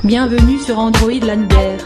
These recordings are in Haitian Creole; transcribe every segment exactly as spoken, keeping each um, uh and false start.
Bienvenue sur Android Lander.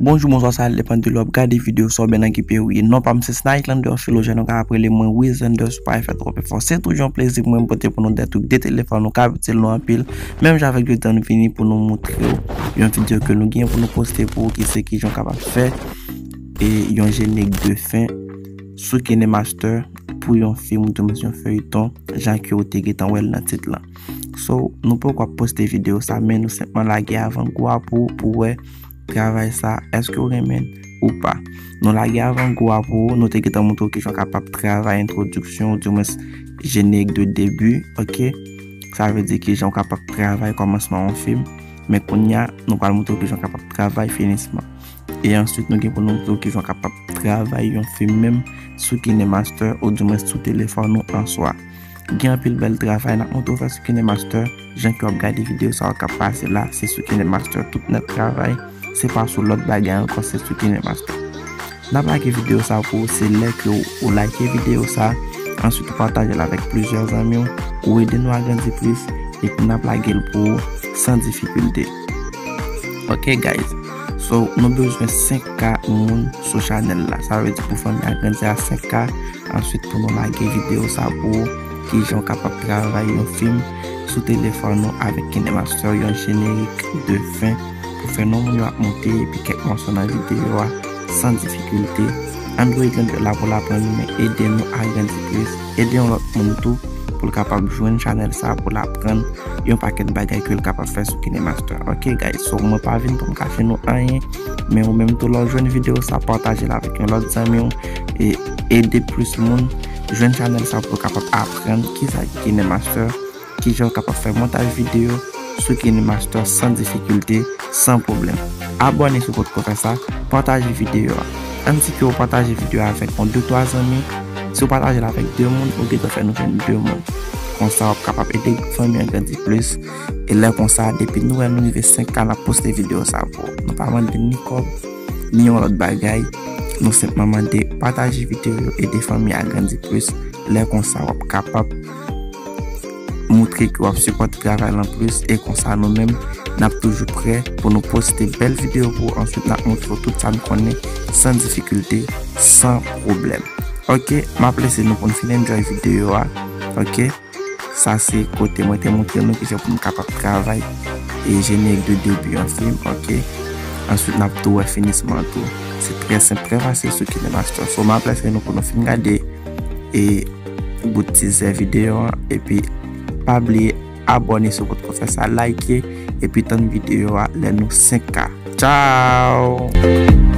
Bonjou, bonswa, sa depann de lè w ap gade videyo sa oubyen nan ki peyi w ye. Non pa m se Snaik Lander Philogène, ou ka ap rele mwen Wizander, si w pa fè twòp efò. Se toujou yon plezi pou mwen pote pou nou de twòp de telefòn, nou ka itil nou anpil. Menm jan avèk jodi a nou vini pou nou moutre w yon videyo ke nou gen pou nou poste pou ou ki se kijan w kapab fè e yon jenerik de fen sou KineMaster pou yon fim ou di mwens yon feyton, jan ke w te gentan wè l nan tit lan. So, nou poko ap poste videyo sa, men nou senpman lage avangou a pou ou, pou w wè travay sa, èske w renmen l ou pa. Nou lage avangou a pou ou, nou te gentan moutre w kijan w kapab travay entwodiksyon, ou di mwens jenerik de debi, oke? Sa vle di kijan w kapab travay kòmansman yon fim, men kounye a, nou pral moutre w kijan w kapab travay finisman. E answit, nou gen pou nou moutre w kijan w kapab travay yon fim menm sou KineMaster, ou di mwens sou telefòn ou an swa. Gen anpil bèl travay n ap montre w fè sou KineMaster. Jan ke w ap gade videyo sa yo k ap pase la, se sou KineMaster tout nèt travay. Se pa sou lòt bagay ankò, se sou KineMaster. N ap lage videyo sa pou ou, se lè ke w, ou like videyo sa, answit ou pataje l avèk plizyè zanmi w, ou ede nou agrandi plis, epi n ap lage l pou ou san difikilte. Ok, guys. So, nou bezwen senk K moun sou chanèl la. Sa vle di pou fanmi a grandi a senk K, answit pou nou lage videyo sa pou ou, kijan w kapab travay yon fim sou telefòn ou avèk KineMaster, yon jenerik de fen pou fè non moun yo ap monte epi kèk mòso nan videyo a san difikilte. Android Lander la pou l aprann nou, men ede nou agrandi plis, ede yon lòt moun tou pou l kapab jwenn chanèl sa, pou l aprann yon pakèt bagay ke l kapab fè sou KineMaster. Ok, guys, so mwen pa vin pou m kache nou anyen, men ou menm tou, lè w jwenn videyo sa, pataje l avèk yon lòt zanmi w, e ede plis moun jwenn chanèl sa pou yo kapab aprann kisa ki KineMaster, kijan yo kapab fè montaj videyo sou KineMaster san difikilte, san pwoblèm. Abòne si w potko fè sa, pataje videyo a. Ann di ke w pataje videyo a avèk yon de twa zanmi. Si w pataje l avèk de moun, ou gentan fè nou jwenn de moun. Konsa, w ap kapab ede fanmi an grandi plis. E lè konsa, depi nou wè nou rive senk K, n ap poste videyo sa pou ou. Nou pa mande ni kòb, ni yon lòt bagay. Nou senpman mande pataje videyo yo, ede fanmi a grandi plis. Lè konsa, w ap kapab moutre ke w ap sipòte travay lan plis, e konsa nou menm, n ap toujou prè pou nou poste bèl videyo pou ou. Answit, n ap montre w tout sa n konnen san difikilte, san pwoblèm. Ok, m ap lese nou pou n fin enjoy videyo a. Ok, sa se kote mwen te montre nou kijan pou n kapab travay e jenerik de debi yon fim. Ok, answit, n ap tou wè finisman an tou. Se trè senp, trè fasil sou KineMaster. So, m ap lese nou pou nou fin gade e bout tizè videyo an, epi pa bliye abòne si w potko fè sa, like, epi tann videyo a lè nou senk K. Tchao!